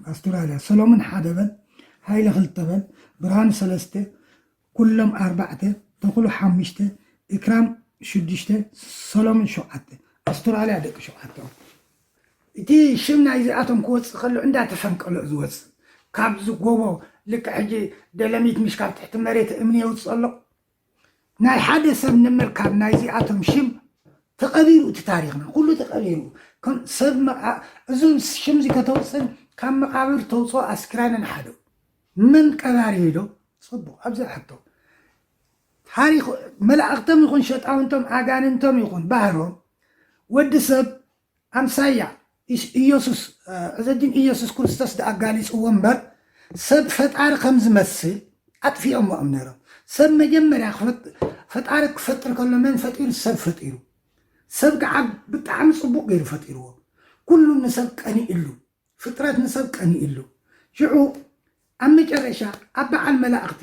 ኣውስትራልያ ሰሎምን ሓደ በል፣ ሃይለ ክልተ በል፣ ብርሃኑ ሰለስተ፣ ኩሎም ኣርባዕተ፣ ተኽሉ ሓሙሽተ፣ ኢክራም ሽዱሽተ፣ ሰሎምን ሸውዓተ። ኣውስትራልያ ደቂ ሸውዓተ። እቲ ሽም ናይዚኣቶም ክወፅእ ከሎ እንዳተፈንቀሎ እዩ ዝወፅእ። ካብዚ ጎቦ ልክዕ ሕጂ ደለሚት ምሽ ካብ ትሕቲ መሬት እምኒ የውፅእ ኣሎ። ናይ ሓደ ሰብ ንምርካብ ናይዚኣቶም ሽም ተቐቢሩ፣ እቲ ታሪኽና ኩሉ ተቐቢሩ። ከም ሰብ መ-፣ ኣ-፣ እዚ ሽምዚ ከተውፅን ካብ መቓብር ተውፅኦ ኣስክራንን ሓደ መን ቀባሪ ኢሎ? ፅቡቕ፣ ኣብዚ ሕቶ ታሪኽ መላእኽቶም ይኹን ሸጣውንቶም ኣጋንንቶም ይኹን ባህሮም ወዲ ሰብ ኣምሳያ ኢስ-፣ ኢየሱስ፣ እ፣ ዕዘዲን ኢየሱስ ክርስቶስ ደኣጋሊጽዎ እምበር ሰብ ፈጣሪ ከም ዝመስል ኣጥፊኦሞ እዮም ነይሮም። ሰብ መጀመርያ ክፈጥ-፣ ፈጣሪ ክፈጥር ከሎ መን ፈጢሩ? ሰብ ፈጢሩ። ሰብ ከዓ ብጣዕሚ ጽቡቕ ገይሩ ፈጢርዎ። ኩሉ ንሰብ ቀኒእሉ። ፍጥረት ንሰብ ቀኒእሉ። ሽዑ ኣብ መጨረሻ ኣብ በዓል መላእኽቲ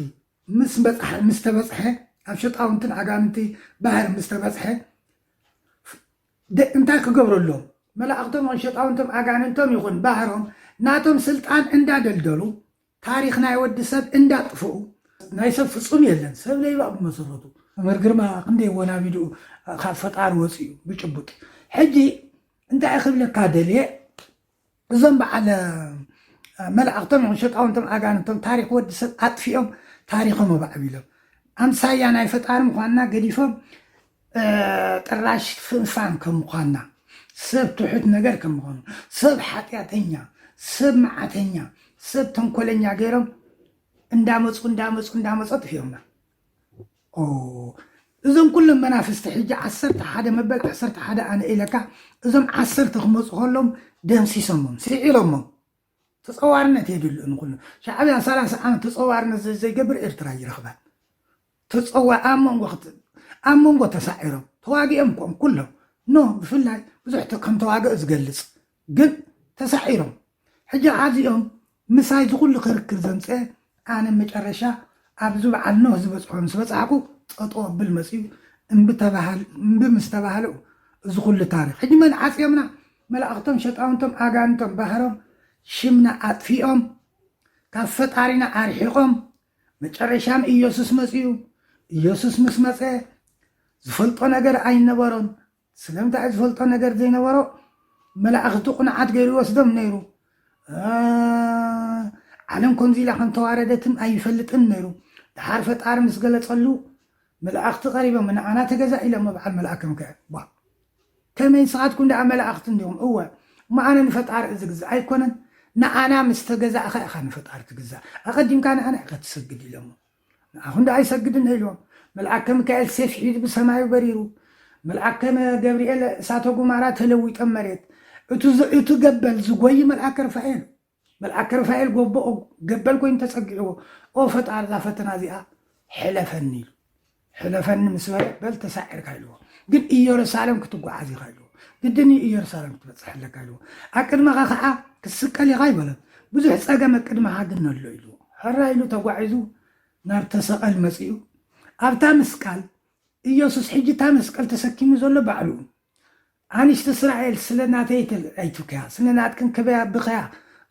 ምስ በጽሐ፣ ምስ ተበጽሐ፣ ኣብ ሸጣውንትን ኣጋንንቲ ባህር ምስ ተበጽሐ፣ ደ-፣ እንታይ ክገብረሎም? መላእኽቶም ይኹን ሸጣውንቶም ኣጋንንቶም ይኹን ባህሮም ናቶም ስልጣን እንዳደልደሉ፣ ታሪኽ ናይ ወዲ ሰብ እንዳጥፍኡ፣ ናይ ሰብ ፍጹም የለን። ሰብ ለይባ ብመሰረቱ። መምህር ግርማ ክንደይ ወናቢድኡ ካብ ፈጣሪ ወፂኡ ብጭቡጥ። ሕጂ እንታይ ክብለካ ደልየ፣ እዞም በዓል መላእኽቶም ይኹን ሸጣውንቶም ኣጋንንቶም ታሪኽ ወዲ ሰብ ኣጥፊኦም ታሪኾም ኣባዕቢሎም ኣምሳያ ናይ ፈጣሪ ምዃንና ገዲፎም፣ እ፣ ጥራሽ ፍንፋን ከም ምዃንና፣ ሰብ ትሑት ነገር ከም ምዃኑ፣ ሰብ ሓጢኣተኛ፣ ሰብ መዓተኛ፣ ሰብ ተንኮለኛ ገይሮም እንዳመፁ፣ እንዳመፁ፣ እንዳመፁ ኣጥፊኦምና። ኦ፣ እዞም ኩሎም መናፍስቲ ሕጂ ዓሰርተ ሓደ መበል ዓሰርተ ሓደ ኣነ ኢለካ፣ እዞም ዓሰርተ ክመፁ ከሎም ደምሲሶሞም፣ ስዒሮሞም። ተፀዋርነት የድልኡ ንኩሉ። ሻዕብያ ሰላሳ ዓመት ተፀዋርነት ዘ-፣ ዘይገብር ኤርትራ ይረኽባል። ተፀዋ-፣ ኣብ መንጎ ክት-፣ ኣብ መንጎ ተሳዒሮም፣ ተዋጊኦም ኮም ኩሎም። ኖ፣ ብፍላይ ብዙሕ ተ-፣ ከም ተዋግኦ ዝገልጽ። ግን ተሳዒሮም። ሕጂ ኣዚኦም ምሳይ ዝኹሉ ክርክር ዘምጽአ ኣነ መጨረሻ ኣብዚ በዓል ኖህ ዝበጽሖ ምስ በጻሕኩ ጠጠው ኣብል መጽዩ እምቢ ተባሃል-፣ እምቢ ምስ ተባህለ እዚ ኩሉ ታሪኽ። ሕጂ መን ዓጽዮምና? መላእኽቶም፣ ሸጣውንቶም፣ ኣጋንንቶም፣ ባህሮም ሽምና ኣጥፊኦም፣ ካብ ፈጣሪና ኣርሒቖም፣ መጨረሻም ኢየሱስ መጽዩ። ኢየሱስ ምስ መጸ ዝፈልጦ ነገር ኣይነበሮን። ስለምንታይ ዝፈልጦ ነገር ዘይነበሮ? መላእኽቲ ቁኑዓት ገይሩ ይወስዶም ነይሩ። እ፣ ዓለም ከምዚ ኢላ ከም ተዋረደትን ኣይፈልጥን ነይሩ። ደሓር ፈጣሪ ምስ ገለጸሉ መላእኽቲ ቀሪቦም፣ ንዓና ተገዛእ ኢሎሞ በዓል መልኣከ ሚካኤል። ዋ፣ ከመይ ንስኻትኩም ደኣ መላእኽቲ እንዲኹም? እወ፣ እሞ ኣነ ንፈጣሪ እዝግዛእ ኣይኮነን? ንዓና ምስ ተገዛእኻ ኢኻ ንፈጣሪ ትግዛእ። ኣቐዲምካ ንዓና ኢኻ ትሰግድ ኢሎሞ። ንዓኹም ደኣ ኣይሰግድን ኢልዎም። መልኣከ ሚካኤል ሴፍ ሒዙ ብሰማዩ በሪሩ። መልኣከ መ-፣ ገብርኤል እሳተ ጎማራ ተለዊጠ መሬት። እቱ ዝ-፣ እቱ ገበል ዝጎይ መልኣከ ርፋኤል። መልኣከ ርፋኤል ጎቦ-፣ ገበል ኮይኑ ተጸጊዕዎ። ኦ ፈጣሪ፣ እዛ ፈተና እዚኣ ሕለፈኒ ኢሉ። ሕለፈኒ ምስ በለ፣ በል ተሳዒርካ ኢልዎ። ግን ኢየሩሳሌም ክትጓዓዝ ኢኻ ኢልዎ። ግድን እዩ ኢየሩሳሌም ክትበጽሕ ኣለካ ኢልዎ። ኣብ ቅድመኻ ኸዓ ክስቀል ኢኻ ኣይበለን። ብዙሕ ጸገም ኣብ ቅድመኻ ግን ኣሎ ኢልዎ። ሕራይ ኢሉ ተጓዒዙ ናብ ተሰቐል መጺኡ። ኣብታ ምስቃል ኢየሱስ ሕጂ እታ መስቀል ተሰኪሙ ዘሎ ባዕሉ። ኣንሽቲ እስራኤል ስለ ናተይ ተል-፣ ኣይትብከያ፣ ስለ ናትክን ክበያ ብኸያ፣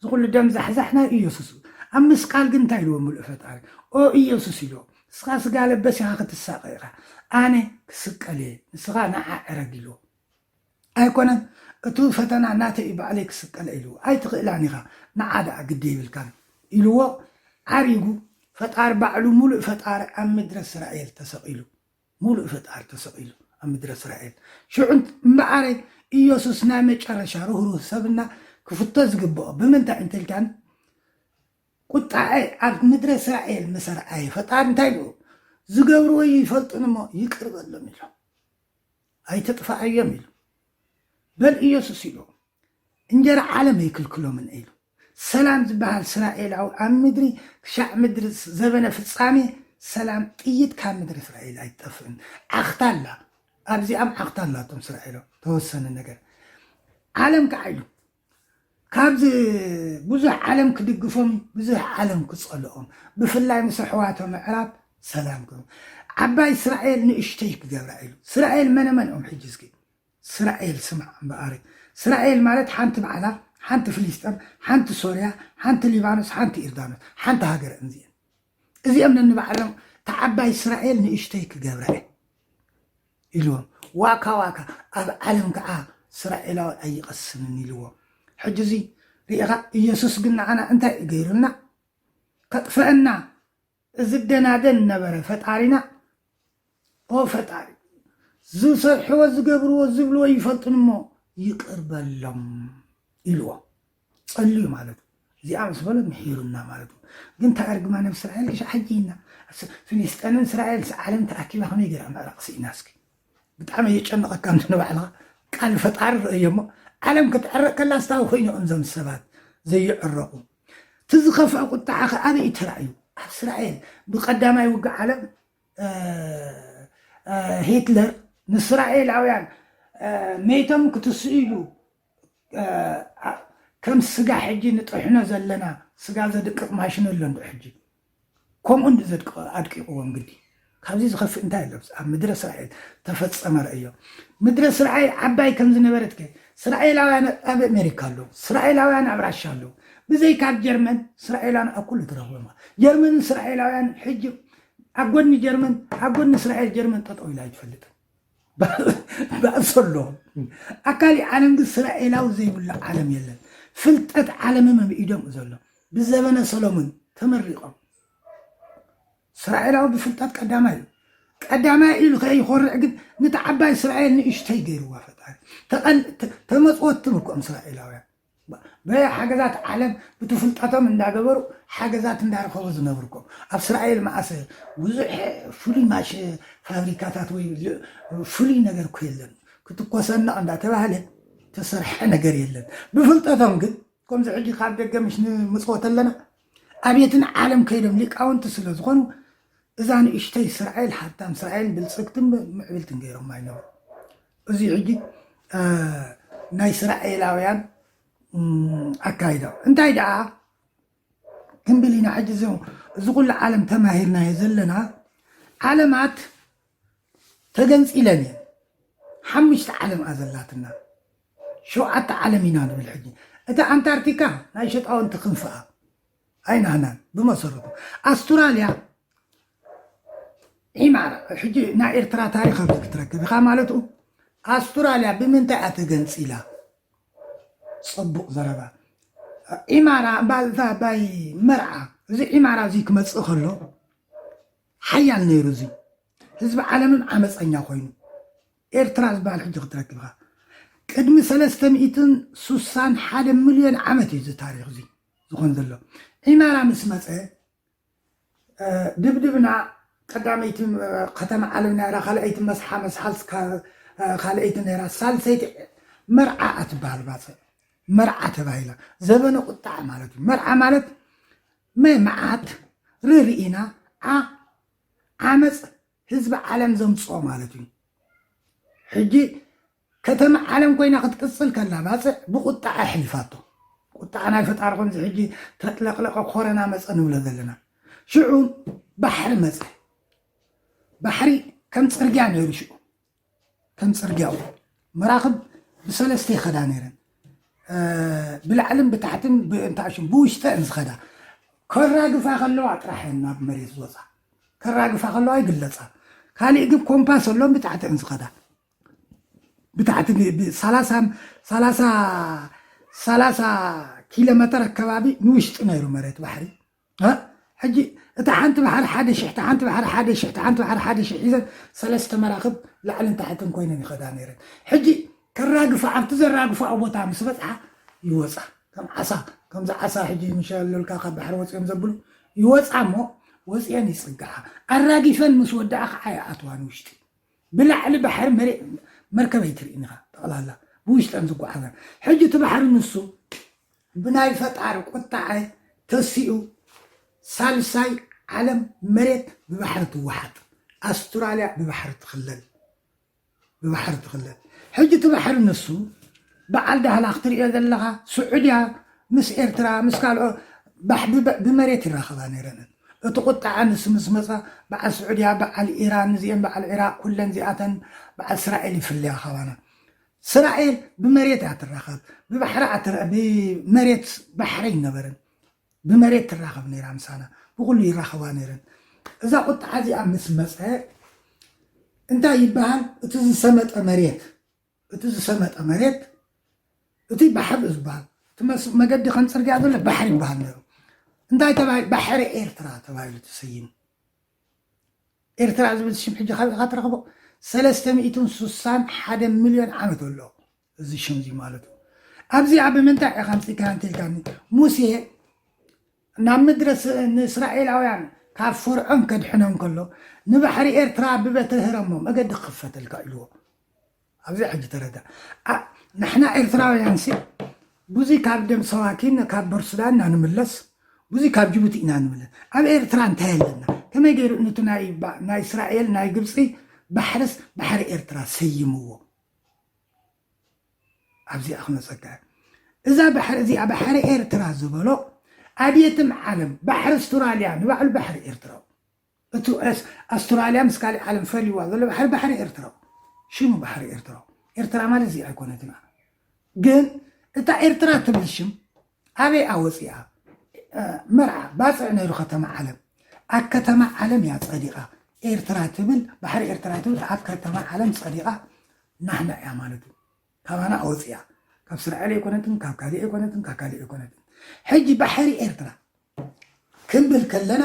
ዝኹሉ ደም ዛሕዛሕ ናይ ኢየሱስ እዩ። ኣብ ምስቃል ግን እንታይ ኢልዎ ምሉእ ፈጣሪ? ኦ ኢየሱስ ኢልዎ፣ ንስኻ ስጋ ለበስ ኢኻ ክትሳቐ ኢኻ፣ ኣነ ክስቀል እየ፣ ንስኻ ንዓ ዕረግ ኢልዎ። ኣይኮነን፣ እቱ ፈተና ናተይ እዩ፣ ባዕለይ ክስቀል ኢልዎ። ኣይትኽእላን ኢኻ፣ ንዓ ደኣ ግዲ የብልካን ኢልዎ። ዓሪጉ ፈጣሪ ባዕሉ፣ ሙሉእ ፈጣሪ ኣብ ምድረ እስራኤል ተሰቒሉ፣ ሙሉእ ፈጣሪ ተሰቒሉ ኣብ ምድረ እስራኤል። ሽዑ እምበኣረይ ኢየሱስ ናይ መጨረሻ ርህሩህ ሰብና ክፍቶ ዝግብኦ ብምንታይ እንተልካን፣ ቁጣዐ ኣብ ምድረ እስራኤል ምስ ኣርኣየ ፈጣሪ እንታይ ኢሉ? ዝገብርዎ ይፈልጡን እሞ ይቅር በሎም ኢሉ። ኣይተጥፍኣዮም ኢሉ። በል ኢየሱስ ኢሉ። እንጀራ ዓለም ኣይክልክሎምን ኢሉ። ሰላም ዝበሃል እስራኤላዊ ኣብ ምድሪ ክሻዕ ምድሪ ዘበነ ፍጻሜ ሰላም ጥይት ካብ ምድሪ እስራኤል ኣይትጠፍእን። ዓኽታ ኣላ። ኣብዚኣም ዓኽታ ኣላቶም እስራኤሎም ተወሰነ ነገር። ዓለም ከዓ ኢሉ። ካብዚ ብዙሕ ዓለም ክድግፎም፣ ብዙሕ ዓለም ክጸልኦም፣ ብፍላይ ምስ ኣሕዋቶም ኣዕራብ ሰላም ክህቡ። ዓባይ እስራኤል ንእሽተይ ክገብራ ኢሉ። እስራኤል መነ መን እዮም ሕጂ እስኪ? እስራኤል ስማዕ እምበኣር። እስራኤል ማለት ሓንቲ ባዕላ ሓንቲ ፍልስጤም፣ ሓንቲ ሶርያ፣ ሓንቲ ሊባኖስ፣ ሓንቲ ኢርዳኖስ፣ ሓንቲ ሃገር እምዚአን። እዚኦም ነንባዕሎም፣ ተዓባይ እስራኤል ንእሽተይ ክገብራ እየ ኢልዎም። ዋካ ዋካ፣ ኣብ ዓለም ከዓ እስራኤላዊ ኣይቐስንን ኢልዎ። ሕጂ እዚ ርኢኻ፣ ኢየሱስ ግን ንዓና እንታይ እዩ ገይሩልና? ከጥፈአና ዝደናደን ነበረ ፈጣሪና። ኦ ፈጣሪ፣ ዝሰርሕዎ ዝገብርዎ ዝብልዎ ይፈልጡን እሞ ይቅር በሎም ኢልዎ። ጸልዩ ማለት እዩ። እዚኣ ምስ በሎ ምሒሩና ማለት እዩ። ግን ተኣርግማ ነብ እስራኤል እሻ ሓጂ ኢና። ስ-፣ ፍልስጤምን እስራኤል ስ-፣ ዓለም ተኣኪባ ከመይ ገይራ ምዕራቕ ስኢና እስኪ? ብጣዕሚ የጨንቐካ። እንተ ንባዕልኻ ቃል ፈጣሪ ርእዮ እሞ፣ ዓለም ክትዕረቕ ከላ ስታዊ ኮይኖም እዞም ሰባት ዘይዕረቑ። እቲ ዝኸፍአ ቁጣዓ ከ ኣበይ እዩ ተራእዩ? ኣብ እስራኤል። ብቀዳማይ ውግእ ዓለም፣ እ፣ እ፣ ሂትለር ንእስራኤላውያን፣ እ፣ መይቶም ክትስኡ ኢሉ፣ እ፣ ኣ-፣ ከም ስጋ ሕጂ ንጥሕኖ ዘለና ስጋ ዘድቅቕ ማሽን ኣሎ እንዶ ሕጂ። ከምኡ እንዲ ዘድቅ-፣ ኣድቂቕዎም ግዲ። ካብዚ ዝኸፍእ እንታይ ኣሎ? ኣብ ምድረ እስራኤል ተፈጸመ ረእዮ። ምድረ እስራኤል ዓባይ ከም ዝነበረት ከ፣ እስራኤላውያን ኣብ ኣሜሪካ ኣለዉ፣ እስራኤላውያን ኣብ ራሻ ኣለዉ። ብዘይካ ኣብ ጀርመን እስራኤላውያን ኣብ ኩሉ ትረኽቦም። ጀርመን እስራኤላውያን ሕጂ ኣብ ጎኒ ጀርመን፣ ኣብ ጎኒ እስራኤል ጀርመን ጠጠው ኢላ ኣይትፈልጥን። ባእሲ ኣሎ። ኣብ ካሊእ ዓለም ግን እስራኤላዊ ዘይብሉ ዓለም የለን። ፍልጠት ዓለምም ኣብ ኢዶም እዩ ዘሎ። ብዘበነ ሰሎሞን ተመሪቖም። እስራኤላዊ ብፍልጠት ቀዳማይ እዩ። ቀዳማይ ኢሉ ከይኮርዕ ግን ነቲ ዓባይ እስራኤል ንእሽተይ ገይርዋ ፈጣሪ። ተቐን-፣ ተ-፣ ተመጽወቲ ብኮም እስራኤላውያን። በ-፣ በየ ሓገዛት ዓለም ብቲ ፍልጠቶም እንዳገበሩ ሓገዛት እንዳረኸቡ ዝነብሩ ኮም። ኣብ እስራኤል መዓስ ብዙሕ ፍሉይ ማሽ-፣ ፋብሪካታት ወይ ል-፣ ፍሉይ ነገር እኮ የለን። ክትኮሰነቕ እንዳተባህለ ተሰርሐ ነገር የለን። ብፍልጠቶም ግን ከምዚ ሕጂ ካብ ደገ ምሽ ንምጽወት ኣለና። ኣብየትን ዓለም ከይዶም ሊቃውንቲ ስለ ዝኾኑ፣ እዛ ንእሽተይ እስራኤል፣ ሃብታም እስራኤል፣ ብልጽግትን ምዕብልትን ገይሮም ኣይነበሩ። እዚ ሕጂ፣ እ፣ ናይ እስራኤላውያን፣ እም፣ ኣካይዳ። እንታይ ደኣ ክንብል ኢና ሕጂ፣ እዚ፣ እዚ ኩሉ ዓለም ተማሂርናዮ ዘለና፣ ዓለማት ተገንጺለን እየን። ሓሙሽተ ዓለም እያ ዘላትና። ሸውዓተ ዓለም ኢና ንብል ሕጂ። እታ ኣንታርክቲካ ናይ ሸጣውንቲ ክንፍኣ ኣይናህናን ብመሰረቱ። ኣስትራልያ፣ ዒማራ፣ ሕጂ ናይ ኤርትራ ታሪኽ ኣብዚ ክትረክብ ኢኻ ማለቱ። ኣስትራልያ ብምንታይ እያ ተገንጺላ? ጽቡቕ ዘረባ። ዒማራ፣ እባ-፣ እታ ባይ መርዓ፣ እዚ ዒማራ እዚ ክመጽእ ከሎ ሓያል ነይሩ። እዚ ህዝቢ ዓለምን ዓመፀኛ ኮይኑ። ኤርትራ ዝበሃል ሕጂ ክትረክብ ኢኻ። ቅድሚ ሰለስተ ሚእትን ስሳን ሓደ ሚልዮን ዓመት እዩ እዚ ታሪኽ እዚ ዝኾን ዘሎ። ዒማራ ምስ መጸ፣ እ፣ ድብድብና ቀዳመይቲ፣ እ፣ ከተማ ዓለም ነይራ፣ ካልኣይቲ መስሓ መስሓል ካ-፣ እ፣ ካልኣይቲ ነይራ፣ ሳልሰይቲ መርዓ እትበሃል ባጽዕ። መርዓ ተባሂላ። ዘበነ ቁጣዕ ማለት እዩ። መርዓ ማለት መ-፣ መዓት፣ ርርኢና፣ ዓ-፣ ዓመፅ ህዝቢ ዓለም ዘምፅኦ ማለት እዩ። ሕጂ ከተማ ዓለም ኮይና ክትቅፅል ከላ ባፅዕ ብቁጣዕ ኣሕሊፋቶ። ቁጣዕ ናይ ፈጣሪ ከምዚ ሕጂ ተጥለቕለቐ ኮረና መፀ ንብሎ ዘለና። ሽዑ ባሕሪ መፀ። ባሕሪ ከም ፅርግያ ነይሩ ሽዑ። ከም ፅርግያኡ መራኽብ ብሰለስተ ይኸዳ ነይረን። እ፣ ብላዕልን ብታሕትን ብ-፣ እንታይ ሽም ብውሽጠ እየን ዝኸዳ። ከራግፋ ከለዋ ጥራሕ እየን ናብ መሬት ዝወፃ። ከራግፋ ከለዋ ይግለፃ። ካሊእ ግን ኮምፓስ ኣሎን ብታሕቲ እየን ዝኸዳ። ብታሕቲ ብ-፣ ብ-፣ ሰላሳ፣ ሰላሳ፣ ሰላሳ ኪሎ ሜትር ኣከባቢ ንውሽጢ ነይሩ መሬት ባሕሪ። እ? ሕጂ እታ ሓንቲ ባሕሪ ሓደ ሽሕ፣ እታ ሓንቲ ባሕሪ ሓደ ሽሕ፣ እታ ሓንቲ ባሕሪ ሓደ ሽሕ ሒዘን ሰለስተ መራኽብ ላዕልን ታሕትን ኮይነን ይኸዳ ነይረን። ሕጂ ከራግፋ፣ ኣብቲ ዘራግፋኦ ቦታ ምስ በጽሓ ይወጻ። ከም ዓሳ፣ ከምዚ ዓሳ ሕጂ ምሸለልካ ካብ ባሕሪ ወጺኦም ዘብሉ ይወጻ እሞ ወጺአን ይጽግዓ። ኣራጊፈን ምስ ወድኣ ከዓ ይኣትዋ ንውሽጢ። ብላዕሊ ባሕሪ መሬ-፣ መርከብ ኣይትርእን ኢኻ ጠቕላላ ብውሽጠን ዝጓዓዛ። ሕጂ እቲ ባሕሪ ንሱ ብናይ ፈጣሪ ቁጣዐ ተሲኡ ሳልሳይ ዓለም መሬት ብባሕሪ ትወሓጥ፣ ኣስትራልያ ብባሕሪ ትኽለል፣ ብባሕሪ ትኽለል። ሕጂ እቲ ባሕሪ ንሱ በዓል ዳህላ ክትርእዮ ዘለኻ ስዑድያ ምስ ኤርትራ ምስ ካልኦ ባሕ-፣ ብበ-፣ ብመሬት ይራኸባ ነይረን። እቲ ቁጣዐ ንሱ ምስ መጻ በዓል ስዑድያ፣ በዓል ኢራን፣ እዚአን በዓል ዒራቕ፣ ኩለን እዚኣተን በዓል እስራኤል ይፍለያ ካባና። እስራኤል ብመሬት እያ ትራኸብ፣ ብባሕሪ እያ ትራ- ብመሬት፣ ባሕሪ ኣይነበረን። ብመሬት ትራኸብ ነይራ ምሳና፣ ብኩሉ ይራኸባ ነይረን። እዛ ቁጥዓ እዚኣ ምስ መፀ እንታይ ይበሃል? እቲ ዝሰመጠ መሬት፣ እቲ ዝሰመጠ መሬት፣ እቲ ባሕሪ እዩ ዝበሃል። እቲ መስ- መገዲ ከም ፅርግያ ዘሎ ባሕሪ ይበሃል ነይሩ። እንታይ ተባሂሉ? ባሕሪ ኤርትራ ተባሂሉ ተሰይሙ። ኤርትራ ዝብል ሽም ሕጂ ካበይ ኢኻ ትረኽቦ? ሰለስተ ሚእትን ስሳን ሓደ ሚልዮን ዓመት ኣሎ እዚ ሽም እዚ ማለት እዩ። ኣብዚኣ ብምንታይ ኢኻ ኣምጺእካያ እንተኢልካኒ፣ ሙሴ ናብ ምድረ ስ- ንእስራኤላውያን ካብ ፈርዖን ከድሕኖም ከሎ፣ ንባሕሪ ኤርትራ ብበትሪ ህረሞ፣ መገዲ ክኽፈተልካ ኢልዎ። ኣብዚ ሕጂ ተረዳ። ኣ- ንሕና ኤርትራውያን ሲ ብዙ ካብ ደም ሰዋኪን ካብ በርሱዳን ኢና ንምለስ፣ ብዙ ካብ ጅቡቲ ኢና ንምለስ። ኣብ ኤርትራ እንታይ ኣለና? ከመይ ገይሩ ነቲ ናይ ባ- ናይ እስራኤል ናይ ግብፂ ባሕርስ ባሕሪ ኤርትራ ሰይምዎ? ኣብዚኣ ክመፀካ እያ። እዛ ባሕሪ እዚኣ ባሕሪ ኤርትራ ዝበሎ ኣብየትም ዓለም ባሕሪ ኣስትራልያ ንባዕሉ ባሕሪ ኤርትራ፣ እቲ ኣስ- ኣስትራልያ ምስ ካሊእ ዓለም ፈልይዋ ዘሎ ባሕሪ ባሕሪ ኤርትራ፣ ሽሙ ባሕሪ ኤርትራ። ኤርትራ ማለት እዚኣ ኣይኮነትና። ግን እታ ኤርትራ ትብል ሽም ኣበይ ኣወፂኣ? መርዓ ባፅዕ ነይሩ ከተማ ዓለም፣ ኣብ ከተማ ዓለም እያ ፀዲቓ። ኤርትራ ትብል፣ ባሕሪ ኤርትራ ትብል ኣብ ከተማ ዓለም ፀዲቓ ናህና እያ ማለት እዩ። ካባና ኣወፂኣ። ካብ እስራኤል ኣይኮነትን፣ ካብ ካሊእ ኣይኮነትን፣ ካብ ካሊእ ኣይኮነትን። ሕጂ ባሕሪ ኤርትራ ክንብል ከለና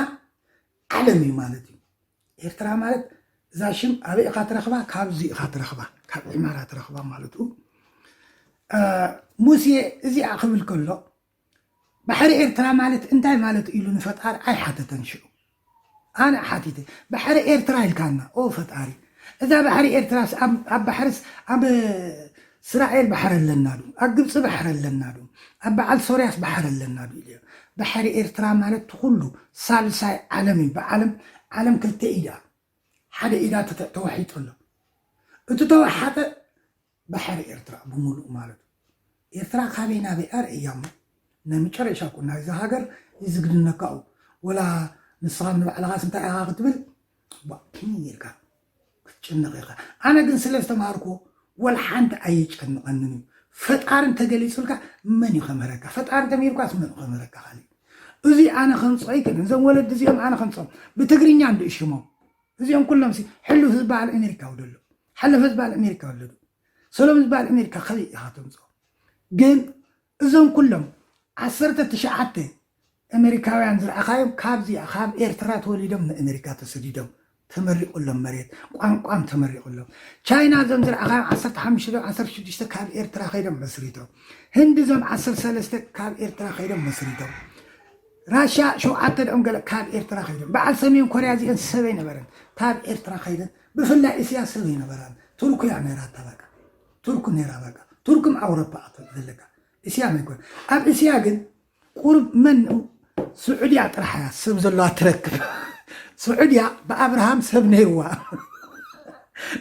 ዓለም እዩ ማለት እዩ። ኤርትራ ማለት እዛ ሽም ኣበይ ኢኻ ትረኽባ? ካብዚ ኢኻ ትረኽባ፣ ካብ ዒማራ ትረኽባ ማለት እዩ። ሙሴ እዚኣ ክብል ከሎ ባሕሪ ኤርትራ ማለት እንታይ ማለት ኢሉ ንፈጣሪ ኣይሓተተን ሽዑ። ኣነ ሓቲተ ባሕሪ ኤርትራ ኢልካና ኦ ፈጣሪ፣ እዛ ባሕሪ ኤርትራስ ኣብ ባሕርስ ኣብ እስራኤል ባሕሪ ኣለና ዱ ኣብ ግብፂ ባሕሪ ኣለና ዱ ኣብ በዓል ሶርያስ ባሕሪ ኣለና ዱ ኢሉ። ባሕሪ ኤርትራ ማለት ትኩሉ ሳልሳይ ዓለም እዩ። ብዓለም ዓለም ክልተ ኢዳ ሓደ ኢዳ ተተ- ተዋሒጡ ኣሎ። እቲ ተዋሓጠ ባሕሪ ኤርትራ ብምሉእ ማለት እዩ። ኤርትራ ካበይ ናበይ ኣርእያ እሞ ናይ መጨረሻ እኮ ናይዚ ሃገር ይዝግድነካ እዩ። ወላ ንስኻ ንባዕልኻስ እንታይ ኢኻ ክትብል ባ- ኪን ኢልካ ክትጭነቕ ኢኻ። ኣነ ግን ስለ ዝተምሃርኩ ወላ ሓንቲ ኣይጨንቐንን እዩ። ፈጣሪ እንተገሊጹልካ መን እዩ ከምህረካ? ፈጣሪ እንተምሂርኳስ መን እዩ ከምህረካ? ካሊእ እዚ ኣነ ከምፅኦ ይክእል እዞም ወለዲ እዚኦም ኣነ ከምፅኦም ብትግርኛ እንድኡ ሽሞም እዚኦም ኩሎም ሲ ሕሉፍ ዝበሃል ኣሜሪካ ውደሎ ሓለፈ ዝበሃል ኣሜሪካ ወለዱ ሰሎም ዝበሃል ኣሜሪካ ከበይ ኢኻ ተምፅኦ ግን እዞም ኩሎም ዓሰርተ ትሽዓተ ኣሜሪካውያን ዝረኣኻዮም ካብዚኣ ካብ ኤርትራ ተወሊዶም ንኣሜሪካ ተሰዲዶም ተመሪቑሎም መሬት ቋንቋም ተመሪቑሎም ቻይና እዞም ዝረኣኻዮም ዓሰርተ ሓሙሽተ ዓሰርተ ሽዱሽተ ካብ ኤርትራ ከይዶም መስሪቶም ህንዲ እዞም ዓሰርተ ሰለስተ ካብ ኤርትራ ከይዶም መስሪቶም ራሻ ሸውዓተ ደኦም ገለ ካብ ኤርትራ ከይዶም በዓል ሰሜን ኮርያ እዚአን ሰብ ኣይነበረን ካብ ኤርትራ ከይደን ብፍላይ እስያ ሰብ ኣይነበራን ቱርኩ እያ ነይራ እታ በቃ ቱርኩ ነይራ በቃ ቱርኩም ኣውሮፓ እያ ዘለካ እስያ ኣይኮን ኣብ እስያ ግን ቁሩብ መን ስዑድያ ጥራሕ እያ ሰብ ዘለዋ ትረክብ ስዑድያ ብኣብርሃም ሰብ ነይርዋ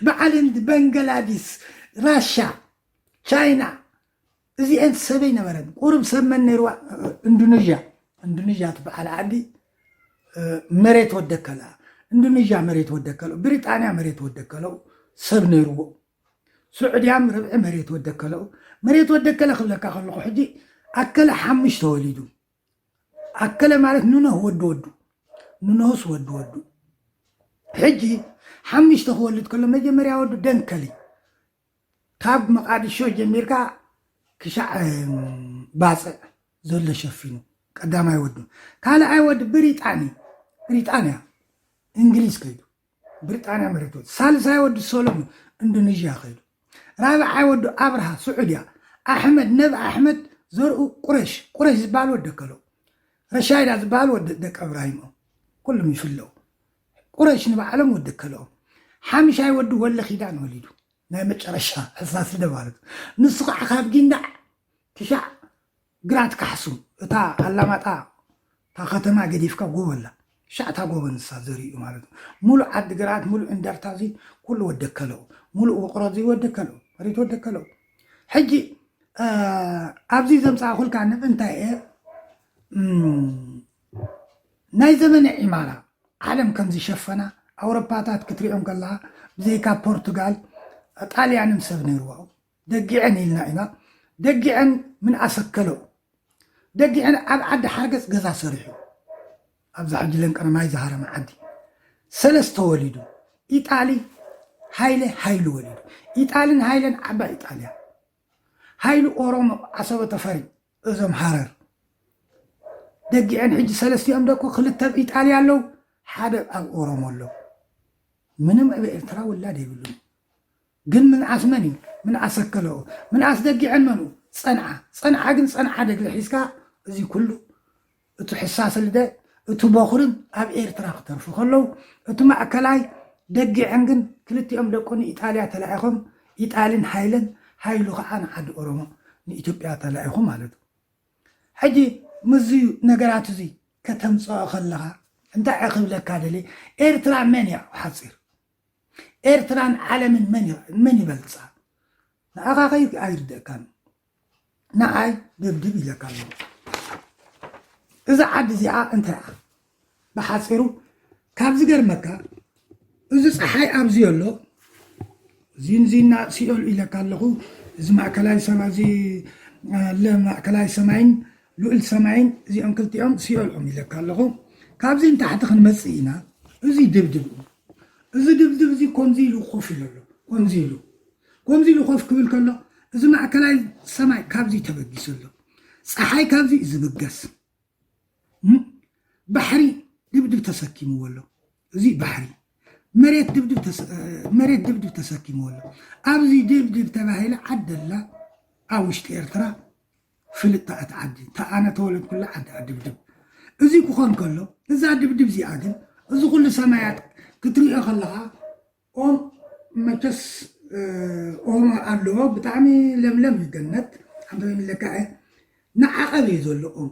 ብዓል ህንዲ በንገላዲስ ራሻ ቻይና እዚአን ሰብ ኣይነበረን ቁሩብ ሰብ መን ነይርዋ እንዱኔዥያ እንዱኔዥያ ትበዓል ዓዲ መሬት ወደከላ እንዱኔዥያ መሬት ወደከለው ብሪጣንያ መሬት ወደከለው ሰብ ነይርዎ ስዑድያም ርብዒ መሬት ወደከለው መሬት ወደከለ ክብለካ ከለኹ ሕጂ ኣከለ ሓሙሽ ተወሊዱ ኣከለ ማለት ንኖህ ወዲ ወዱ ንኖህስ ወዲ ወዱ ሕጂ ሓሙሽተ ክወልድ ከሎ መጀመርያ ወዱ ደንከሊ ካብ መቃድሾ ጀሚርካ ክሻዕ ባፅዕ ዘሎ ሸፊኑ ቀዳማይ ወዱ ካልኣይ ወዲ ብሪጣኒ ብሪጣንያ እንግሊዝ ከይዱ ብሪጣንያ መሬት ወዲ ሳልሳይ ወዲ ሶሎም እንዶኔዥያ ከይዱ ራብዓይ ወዲ ኣብርሃ ስዑድያ ኣሕመድ ነብ ኣሕመድ ዘርኡ ቁረሽ ቁረሽ ዝበሃል ወዲ ከለው ረሻይዳ ዝበሃል ወዲ ደቂ እብራሂም ኩሎም ይፍለው ቁረሽ ንባዕሎም ወዲ ከለኦም ሓምሻይ ወዲ ወለ ኪዳን ወሊዱ ናይ መጨረሻ ሕሳስደ ማለት ንሱ ከዓ ካብ ጊንዳዕ ክሻዕ ግራት ካሕሱ እታ ኣላማጣ እታ ከተማ ገዲፍካ ጎቦ ኣላ ክሻዕ እታ ጎቦ ንሳ ዘርኢ እዩ ማለት ሙሉእ ዓዲ ግራት ሙሉእ እንደርታ እዚ ኩሉ ወደከለው ሙሉእ ውቅሮ እዚ ወደከለው መሬት ወደከለው ሕጂ ኣብዚ ዘምፃእኩልካ ንምንታይ እየ ናይ ዘመነ ዒማራ ዓለም ከም ዝሸፈና ኣውሮፓታት ክትሪኦም ከለኻ ብዘይካ ፖርቱጋል ጣልያንን ሰብ ነይርዋ ደጊዐን ኢልና ኢና። ደጊዐን ምን ኣሰከለው። ደጊዐን ኣብ ዓዲ ሓርገጽ ገዛ ሰሪሑ፣ ኣብዛ ሕጂ ለንቀረማይ ዝሃረመ ዓዲ ሰለስተ ወሊዱ። ኢጣሊ፣ ሃይለ፣ ሃይሉ ወሊዱ። ኢጣልን ሃይለን ዓባይ ኢጣልያ። ሃይሉ ኦሮሞ፣ ዓሰበ ተፈሪ፣ እዞም ሃረር። ደጊዐን ሕጂ ሰለስቲኦም ደቁ፣ ክልተ ኣብ ኢጣልያ ኣለዉ፣ ሓደ ኣብ ኦሮሞ ኣለዉ። ምንም ኣብ ኤርትራ ውላድ የብሉን። ግን ምንኣስ መን እዩ? ምንኣስ ኣከለኡ? ምንኣስ ደጊዐን መኑ? ጸንዓ። ጸንዓ ግን ጸንዓ ደግለ ሒዝካ፣ እዚ ኩሉ፣ እቲ ሕሳስ ልደ፣ እቲ በኹርን ኣብ ኤርትራ ክተርፉ ከለዉ፣ እቲ ማእከላይ ደጊዐን ግን ክልቲኦም ደቁ ንኢጣልያ ተላኢኾም፣ ኢጣልን ሃይለን፣ ሃይሉ ኸዓ ንዓዲ ኦሮሞ፣ ንኢትዮጵያ ተላኢኹ ማለት እዩ። ሕጂ ምስዚ ነገራት እዚ ከተምጽኦ ከለኻ፣ እንታይ እየ ክብለካ ደልየ? ኤርትራ መን እያ? ብሓጺር፣ ኤርትራን ዓለምን መን ይ-፣ መን ይበልጻ? ንዓኻ ከይ ኣይርደእካን። ንዓይ ድብድብ ኢለካ ኣለኹ። እዛ ዓዲ እዚኣ እንታይ እያ? ብሓጺሩ፣ ካብ ዝገርመካ፣ እዚ ጸሓይ ኣብዚ ኣሎ፣ እዚ ንዚና ሲኦል ኢለካ ኣለኹ። እዚ ማእከላይ ሰማ-፣ እዚ፣ እ፣ ለ-፣ ማእከላይ ሰማይን ልዑል ሰማይን እዚኦም ክልቲኦም ሲኦል እዮም ኢለካ ኣለኹ። ካብዚ ንታሕቲ ክንመጽእ ኢና። እዚ ድብድብ እዩ። እዚ ድብድብ እዚ ከምዚ ኢሉ ኮፍ ኢሉ ኣሎ። ከምዚ ኢሉ፣ ከምዚ ኢሉ ኮፍ ክብል ከሎ፣ እዚ ማእከላይ ሰማይ ካብዚ ተበጊሱ ኣሎ። ጸሓይ ካብዚ እዩ ዝብገስ። እም? ባሕሪ ድብድብ ተሰኪምዎ ኣሎ። እዚ ባሕሪ፣ መሬት ድብድብ ተሰ-፣ መሬት ድብድብ ተሰኪምዎ ኣሎ። ኣብዚ ድብድብ ተባሂለ ዓዲ ኣላ ኣብ ውሽጢ ኤርትራ፣ ፍልጥቲ እታ ዓዲ፣ እታ ኣነ ተወለድኩላ ዓዲ እያ ድብድብ። እዚ ክኾን ከሎ፣ እዛ ድብድብ እዚኣ ግን፣ እዚ ኩሉ ሰማያት ክትሪኦ ከለኻ፣ ኦም መቸስ፣ እ፣ ኦም ኣለዎ፣ ብጣዕሚ ለምለም እዩ ገነት፣ ሓንቲ ወይ ምለካ እየ፣ ንዓቐብ እዩ ዘሎ ኦም።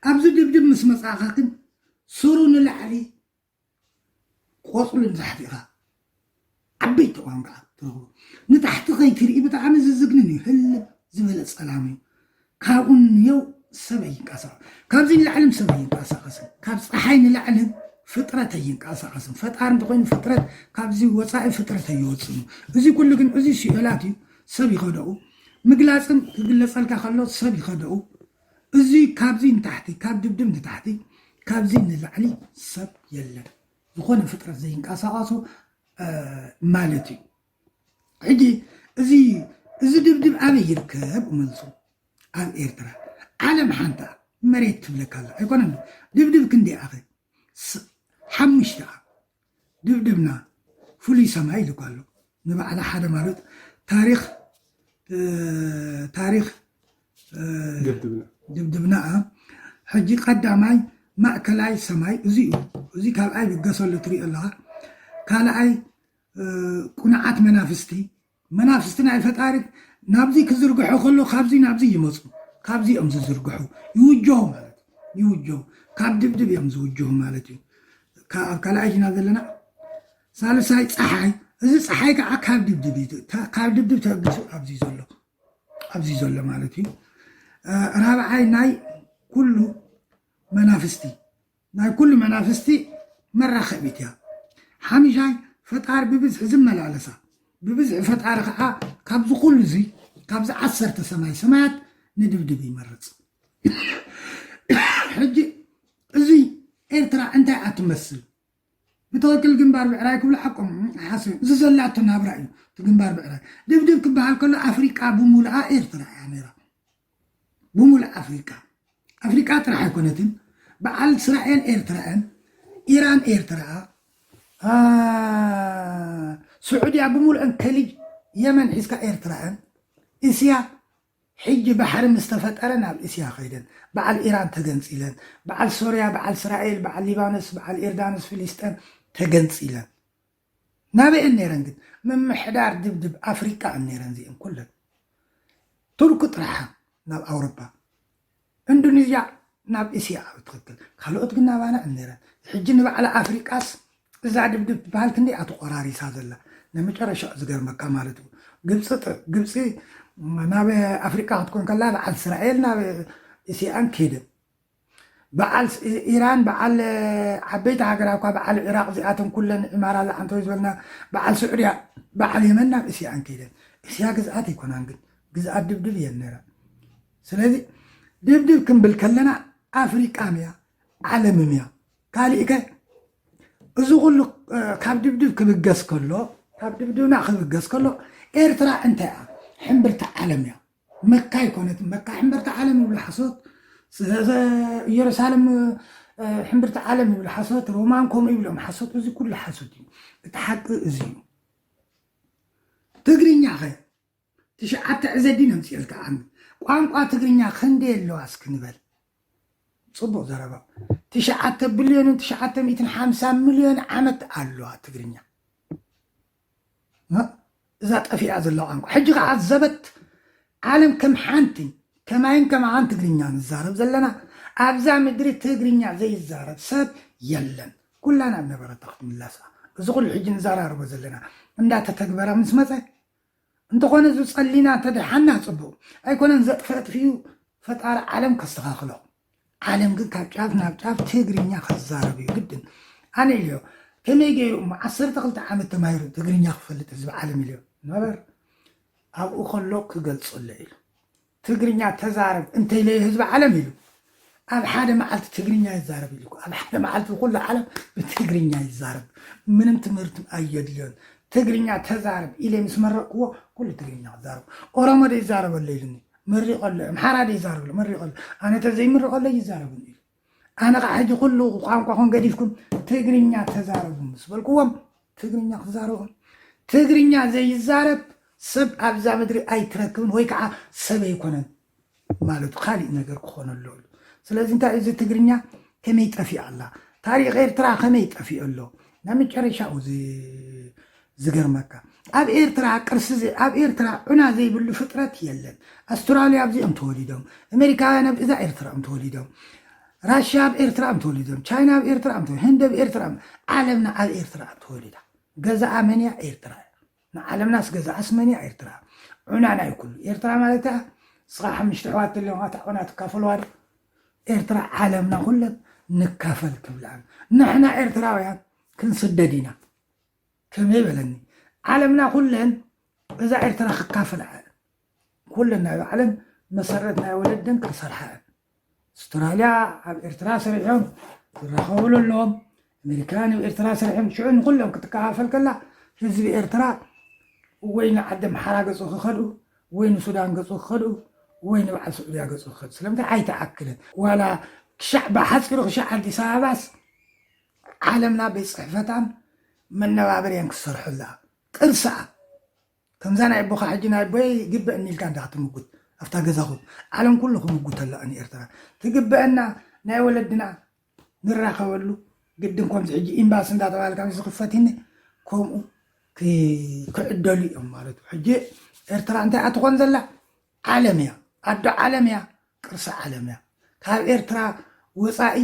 ኣብዚ ድብድብ ምስ መጻእኻ ግን፣ ስሩ ንላዕሊ ቆጽሉ ንታሕቲ ኢኻ ዓበይቲ ቋንቋ ትረኽቦ። ንታሕቲ ከይትርኢ ብጣዕሚ ዝዝግንን እዩ። ህልም ዝበለ ጸላም እዩ። ካብኡ ንየው ሰብ ኣይንቀሳቐስ። ካብዚ ንላዕልን ሰብ ኣይንቀሳቐስን። ካብ ጸሓይ ንላዕልን ፍጥረት ኣይንቀሳቐስን። ፈጣሪ እንተኾይኑ ፍጥረት ካብዚ ወጻኢ ፍጥረት ኣይወጽእን እዩ። እዚ ኩሉ ግን እዚ ሲኦላት እዩ። ሰብ ይኸደኡ። ምግላጽን ክግለጸልካ ከሎ ሰብ ይኸደኡ። እዚ ካብዚ ንታሕቲ፣ ካብ ድብድብ ንታሕቲ፣ ካብዚ ንላዕሊ ሰብ የለን። ዝኾነ ፍጥረት ዘይንቀሳቐሶ፣ እ፣ ማለት እዩ። ሕጂ እዚ፣ እዚ ድብድብ ኣበይ ይርከብ? መልሱ ኣብ ኤርትራ። ዓለም ሓንታ መሬት ትብለካ ኣላ። ኣይኮነን ድብድብ ክንደይ ኣኸ? ስ-፣ ሓሙሽተ ድብድብና ፍሉይ ሰማይ ኢሉ ኣሎ። ንባዕላ ሓደ ማለት ታሪኽ፣ እ፣ ታሪኽ፣ እ፣ ድብድብና። ድብድብና፣ እ፣ ሕጂ ቀዳማይ ማእከላይ ሰማይ እዚ እዩ። እዚ ካብ ኣይ ብገሰሉ ትሪኦ ኣለኻ። ካልኣይ፣ እ፣ ቁኑዓት መናፍስቲ፣ መናፍስቲ ናይ ፈጣሪ ናብዚ ክዝርግሑ ከሎ ካብዚ ናብዚ ይመጹ። ካብዚ እዮም ዝዝርግሑ። ይውጀሁ ማለት እዩ። ይውጀሁ። ካብ ድብድብ እዮም ዝውጀሁ ማለት እዩ። ካ-፣ ኣብ ካልኣይ ዲና ዘለና? ሳልሳይ ጸሓይ። እዚ ጸሓይ ከዓ ካብ ድብድብ እዩ። ተ-፣ ካብ ድብድብ ተበጊሱ ኣብዚ ዘሎ፣ ኣብዚ ዘሎ ማለት እዩ። እ፣ ራብዓይ ናይ ኩሉ መናፍስቲ፣ ናይ ኩሉ መናፍስቲ መራኸቢት እያ። ሓሚሻይ ፈጣሪ ብብዝሒ ዝመላለሳ። ብብዝሒ ፈጣሪ ከዓ ካብዚ ኩሉ እዚ፣ ካብዚ ዓሰርተ ሰማይ ሰማያት ንድብድብ ይመርጽ። ሕጂ እዚ ኤርትራ እንታይ እያ ትመስል? ብትኽክል ግንባር ብዕራይ ክብሉ ሓቆም ሓስብ። እዚ ዘላቶ ናብራ እዩ እቲ ግንባር ብዕራይ። ድብድብ ክበሃል ከሎ ኣፍሪቃ ብምሉኣ ኤርትራ እያ ነይራ። ብምሉእ ኣፍሪቃ። ኣፍሪቃ ጥራሕ ኣይኮነትን። በዓል እስራኤል ኤርትራ እየን። ኢራን ኤርትራ እያ። አ፣ ስዑድያ ብምሉአን ከሊጅ የመን ሒዝካ ኤርትራ እየን። እስያ ሕጂ ባሕሪ ምስ ተፈጠረ ናብ እስያ ኸይደን። በዓል ኢራን ተገንጺለን። በዓል ሶርያ፣ በዓል እስራኤል፣ በዓል ሊባኖስ፣ በዓል ኤርዳኖስ፣ ፍልስጤም ተገንጺለን። ናበይ እየን ነይረን ግን? ምምሕዳር ድብድብ ኣፍሪቃ እየን ነይረን እዚአን ኩለን። ቱርኪ ጥራሕ ናብ ኣውሮፓ፣ ኢንዶኔዥያ ናብ እስያ ብትኽክል፣ ካልኦት ግን ናባና እየን ነይረን። ሕጂ ንባዕላ ኣፍሪቃስ እዛ ድብድብ ትበሃል ክንደይ እያ ተቆራሪሳ ዘላ? ናይ መጨረሻ ዝገርመካ ማለት እዩ። ግብፂ ጥ-፣ ግብፂ ናብ ኣፍሪቃ ክትኮን ከላ በዓል እስራኤል ናብ እስያን ከይደን። በዓል ስ-፣ ኢራን፣ በዓል ዓበይቲ ሃገራት እኳ፣ በዓል ዒራቕ፣ እዚኣተን ኩለን፣ ኢማራት፣ ዝዓንተወይ ዝበልና፣ በዓል ስዑድያ፣ በዓል የመን ናብ እስያ እንከይደን። እስያ ግዝኣት ኣይኮናን ግን፣ እዚኣ ድብድብ እየን ነይረን። ስለዚ ድብድብ ክንብል ከለና ኣፍሪቃም እያ፣ ዓለምም እያ። ካሊእ ከ እዚ ኩሉ ካብ ድብድብ ክብገስ ከሎ፣ ካብ ድብድብና ክብገስ ከሎ፣ ኤርትራ እንታይ እያ? ሕምብርቲ ዓለም እያ። መካ ኣይኮነትን። መካ ሕምብርቲ ዓለም ይብሉ ሓሶት፣ ኢየሩሳሌም ሕምብርቲ ዓለም ይብሉ ሓሶት፣ ሮማን ከምኡ ይብሎም ሓሶት። እዚ ኩሉ ሓሶት እዩ። እቲ ሓቂ እዚ እዩ። ትግርኛ ኸ ትሽዓተ ዕዘዲ ነምፅኤልካ። ኣነ ቋንቋ ትግርኛ ክንደይ ኣለዋ እስኪ ንበል። ፅቡቕ ዘረባ። ትሽዓተ ቢልዮንን ትሽዓተ ሚእትን ሓምሳ ሚልዮን ዓመት ኣለዋ ትግርኛ። እዛ ጠፊኣ ዘላ ቋንቋ ሕጂ ከዓ ዘበት ዓለም ከም ሓንቲ ከማይን ከማኻን ትግርኛ ንዛረብ ዘለና። ኣብዛ ምድሪ ትግርኛ ዘይዛረብ ሰብ የለን። ኩላን ኣብ ነበረታ ክትምላሳ። እዚ ኩሉ ሕጂ ንዘራርቦ ዘለና እንዳተተግበረ ምስ መፀ እንተኾነ፣ እዚ ጸሊና እንተደሓና ጽቡቕ ኣይኮነን፣ ዘጥፍእ ኣጥፊኡ ፈጣሪ ዓለም ከስተኻኽሎ። ዓለም ግን ካብ ጫፍ ናብ ጫፍ ትግርኛ ክዛረብ እዩ ግድን። ኣነ ኢልዮ፣ ከመይ ገይሩ እሞ ዓሰርተ ክልተ ዓመት ተማሂሩ ትግርኛ ክፈልጥ ህዝቢ ዓለም ኢልዮ። ነበር ኣብኡ ከሎ ክገልጸሎ ኢሉ። ትግርኛ ተዛረብ እንተኢለዮ ህዝቢ ዓለም ኢሉ። ኣብ ሓደ መዓልቲ ትግርኛ ይዛረብ ኢሉ እኮ። ኣብ ሓደ መዓልቲ ኩሉ ዓለም ብትግርኛ ይዛረብ። ምንም ትምህርቲ ኣየድልዮን። ትግርኛ ተዛረብ ኢለ ምስ መረቕክዎ ኩሉ ትግርኛ ክዛረብ። ኦሮሞ ዶ ይዛረበሎ ኢሉኒ። መሪቐሎ። ኣምሓራ ዶ ይዛረበሎ። መሪቐሎ። ኣነ ተዘይምርቐሎ ይዛረብን ኢሉ። ኣነ ኸዓ ሕጂ ኩሉ ቋንቋኹም ገዲፍኩም ትግርኛ ተዛረቡ ምስ በልክዎም ትግርኛ ክዛረቡ። ትግርኛ ዘይዛረብ ሰብ ኣብዛ ምድሪ ኣይትረክብን ወይ ከዓ ሰብ ኣይኮነን። ማለቱ ካሊእ ነገር ክኾነሉ እዩ። ስለዚ እንታይ እዚ ትግርኛ ከመይ ጠፊኣ ኣላ? ታሪኽ ኤርትራ ከመይ ጠፊኡ ኣሎ? ናብ መጨረሻኡ ዝ-፣ ዝገርመካ ኣብ ኤርትራ ቅርሲ ዘ-፣ ኣብ ኤርትራ ዑና ዘይብሉ ፍጥረት የለን። ኣስትራልያ ኣብዚኦም ተወሊዶም፣ ኣሜሪካውያን ኣብ እዛ ኤርትራ እዮም ተወሊዶም፣ ራሽያ ኣብ ኤርትራ እዮም ተወሊዶም፣ ቻይና ኣብ ኤርትራ እዮም ተወሊዶም፣ ህንዲ ኣብ ኤርትራ እዮም፣ ዓለምና ኣብ ኤርትራ እዮም ተወሊዳ። ገዛኣ መን እያ? ኤርትራ እያ። ንዓለምናስ ገዛኣስ መን እያ? ኤርትራ። ዑና ናይ ኩሉ። ኤርትራ ማለት እያ፣ ንስኻ ሓሙሽተ ኣሕዋት ተልዮኻ እታ ዑና ትካፈልዋ ዶ? ኤርትራ ዓለምና ኩለን ንካፈል ክብላ። ንሕና ኤርትራውያን ክንስደድ ኢና። ከመይ በለኒ? ዓለምና ኩለን እዛ ኤርትራ ክካፈል እያ። ኩለን ናይ ባዕለን መሰረት ናይ ወለደን ክሰርሓ እየን። ኣስትራልያ ኣብ ኤርትራ ሰሪሖም ዝራኸብሉ ኣለዎም። ኣሜሪካ ናብ ኤርትራ ሰሪሖም ሽዑ ንኩሎም ክትከፋፈል ከላ ህዝቢ ኤርትራ ወይ ንዓዲ ኣምሓራ ገጹ ክኸዱ ወይ ንሱዳን ገጹ ክኸዱ ወይ ንበዓል ስዑድያ ገጹ ክኸዱ። ስለምንታይ ኣይተኣክልን? ዋላ ክሻዕ ብሓጺሩ ክሻዕ ኣዲስ ኣበባስ ዓለምና ቤት ጽሕፈታን መነባበሪያን ክሰርሑላ ቅርስኣ ከምዛ ናይ ኣቦኻ ሕጂ ናይ ኣቦይ ይግበእኒ ኢልካ እንዳ ክትምጉት ኣብታ ገዛኹም ዓለም ኩሉ ክምጉተላ ንኤርትራ ትግበአና ናይ ወለድና ንራኸበሉ ግድን ከምዚ ሕጂ ኤምባሲ እንዳተባሃልካ ምስ ዝኽፈትኒ ከምኡ ክ-፣ ክዕደሉ እዮም ማለት እዩ። ሕጂ ኤርትራ እንታይ እያ ትኾን ዘላ? ዓለም እያ፣ ኣዶ ዓለም እያ፣ ቅርሲ ዓለም እያ። ካብ ኤርትራ ወፃኢ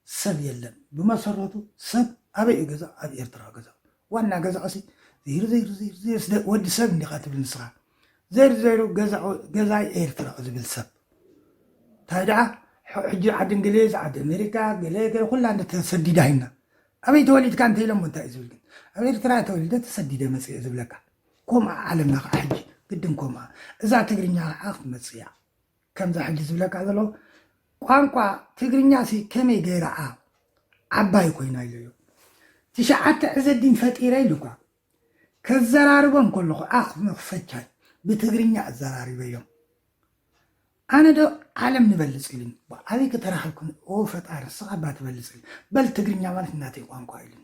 ሰብ የለን። ብመሰረቱ ሰብ ኣበይ እዩ ገዛ? ኣብ ኤርትራ ገዛ። ዋና ገዛኡሲ ዘይሩ ዘይሩ ዘይሩ ዘይሩ ስደ-፣ ወዲ ሰብ እንዲኻ ትብል ንስኻ። ዘይሩ ዘይሩ ገዛ፣ ገዛይ ኤርትራ ዝብል ሰብ። እንታይ ደኣ ሕ-፣ ሕጂ ዓዲ እንግሊዝ፣ ዓዲ ኣሜሪካ፣ ገለ ገለ ኩላ እንደ ተሰዲዳ ሂና። ኣበይ ተወሊድካ እንተ ኢሎሞ እንታይ እዩ ዝብል ግን? ኣብ ኤርትራ ተወሊደ ተሰዲደ መጽየ ዝብለካ። ከምኣ ዓለምና ከዓ ሕጂ ግድን ከምኣ። እዛ ትግርኛ ከዓ ክትመጽእ እያ። ከምዛ ሕጂ ዝብለካ ዘሎ ቋንቋ ትግርኛ ሲ ከመይ ገይራ እያ ዓባይ ኮይና ኢለዮ። ትሽዓተ ዕዘዲን ፈጢረ ኢሉኳ። ከዘራርቦም ከለኹ ኣፍ መኽፈቻይ ብትግርኛ ኣዘራሪበዮም። ኣነ ዶ ዓለም ንበልጽ ኢሉኒ። ኣበይ ከተራኸብኩም? ኦ ፈጣሪ፣ ንስኻ እባ ትበልጽ ኢሉ። በል ትግርኛ ማለት እናተይ ቋንቋ ኢሉኒ።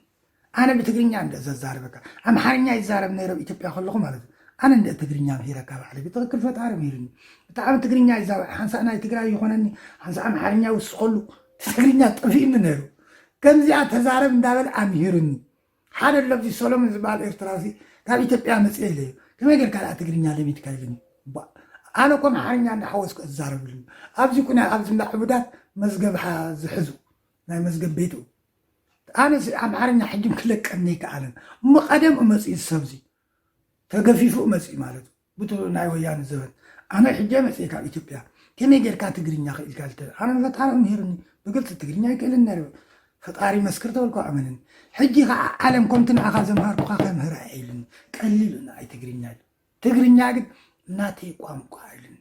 ኣነ ብትግርኛ እንደ ዘዛርበካ፣ ኣምሓርኛ ይዛረብ ነይረ ኣብ ኢትዮጵያ ከለኹ ማለት እዩ። ኣነ እንደ ትግርኛ ምሂረካ ባዕለይ፣ ብትኽክል ፈጣሪ ምሂሩኒ። ብጣዕሚ ትግርኛ ይዛረብ፣ ሓንሳእ ናይ ትግራይ ይኾነኒ፣ ሓንሳእ ኣምሓርኛ ይውስኸሉ። ትግርኛ ጠፊእኒ ነይሩ። ከምዚኣ ተዛረብ እንዳበለ ኣምሂሩኒ። ሓደ ኣሎ ኣብዚ ሰሎሞን ዝበሃል ኤርትራዊ፣ ካብ ኢትዮጵያ መፅየ ኢለዮ። ከመይ ጌርካ ደኣ ትግርኛ ለሚድካ ኢሉኒ። እባ፣ ኣነ እኮ ኣምሓርኛ እንዳሓወስኩ እዛረብሉ። ኣብዚ ኩነ ኣብዚ እንዳ ዕቡዳት መዝገብ ሓ-፣ ዝሕዙ፣ ናይ መዝገብ ቤቱ። ኣነስ ኣምሓርኛ ሕጂ ክለቀኒ ኣይከኣለን። እሞ ቀደም እዩ መፂኡ ሰብዚ። ተገፊፉ እዩ መፂኡ ማለት እዩ። ብቱ ናይ ወያነ ዘበን። ኣነ ሕጂ መፂእ ካብ ኢትዮጵያ። ከመይ ጌርካ ትግርኛ ክኢልካ ልተ-? ኣነ ንፈጣሪ ምሂርኒ። ብግልፂ ትግርኛ ኣይክእልን ነይረ። ፈጣሪ መስክር ተበልኩ ኣመንን። ሕጂ ከዓ ዓለም ከምቲ ንዓኻ ዘምሃርኩኻ ከምህራ እየ ኢሉኒ። ቀሊሉ ንዓይ ትግርኛ ኢሉ። ትግርኛ ግን እናተይ ቋንቋ ኢሉኒ።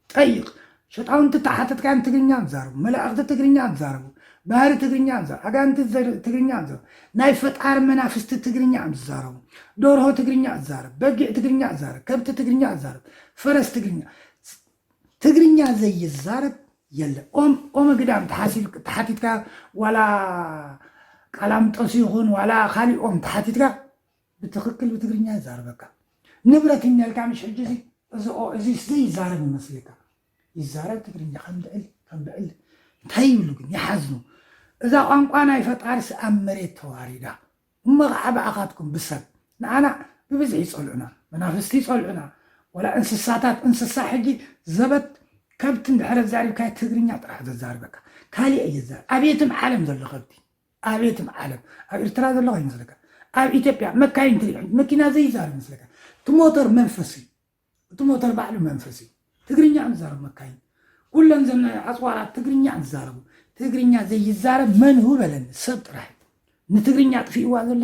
ጠይቕ። ሸጣውንቲ ተሓተትካዮም ትግርኛ ዝዛረቡ፣ መላእኽቲ ትግርኛ ዝዛረቡ፣ ባህሪ ትግርኛ ዝዛረቡ፣ ኣጋንንቲ ዘር-፣ ትግርኛ ዝዛረቡ፣ ናይ ፈጣሪ መናፍስቲ ትግርኛ እዮም ዝዛረቡ። ደርሆ ትግርኛ ዝዛረብ፣ በጊዕ ትግርኛ ዝዛረብ፣ ከብቲ ትግርኛ ዝዛረብ፣ ፈረስ ትግርኛ፣ ትግርኛ ዘይዛረብ የለ። ኦም፣ ኦም ግዳም ተሓሲብ-፣ ተሓቲትካ፣ ዋላ ቃላምጦስ ይኹን ዋላ ካሊኦም ተሓቲትካ፣ ብትኽክል ብትግርኛ ይዛረበካ። ንብረት እኛ ኢልካ ምሽ ሕጂ እዚ፣ እዚ ኦ-፣ እዚ ዘይዛረብ ይመስለካ። ይዛረብ ትግርኛ ከም ብዕል፣ ከም ብዕል። እንታይ ይብሉ ግን? ይሓዝኑ። እዛ ቋንቋ ናይ ፈጣሪስ ኣብ መሬት ተዋሪዳ። እሞ ኸዓ ብኣኻትኩም ብሰብ ንዓና ብብዝሒ ይጸልዑና፣ መናፍስቲ ይጸልዑና። ወላ እንስሳታት፣ እንስሳ ሕጂ ዘበት ከብቲ እንድሕር ኣዛሪብካዮ ትግርኛ ጥራሕ ዘዛርበካ። ካሊእ እየ ዘዛርብ። ኣብ የትም ዓለም ዘሎ ከብቲ፣ ኣብ የትም ዓለም፣ ኣብ ኤርትራ ዘሎ ከይመስለካ። ኣብ ኢትዮጵያ መካይን ትሪኦ፣ መኪና ዘይዛረብ ይመስለካ። እቲ ሞተር መንፈስ እዩ። እቲ ሞተር ባዕሉ መንፈስ እዩ። ትግርኛ እዮም ዝዛረቡ መካይን። ኩለን ዘን ኣጽዋራት ትግርኛ እዮም ዝዛረቡ። ትግርኛ ዘይዛረብ መን ሁ በለኒ? ሰብ ጥራሕ እዩ። ንትግርኛ ኣጥፊእዋ ዘሎ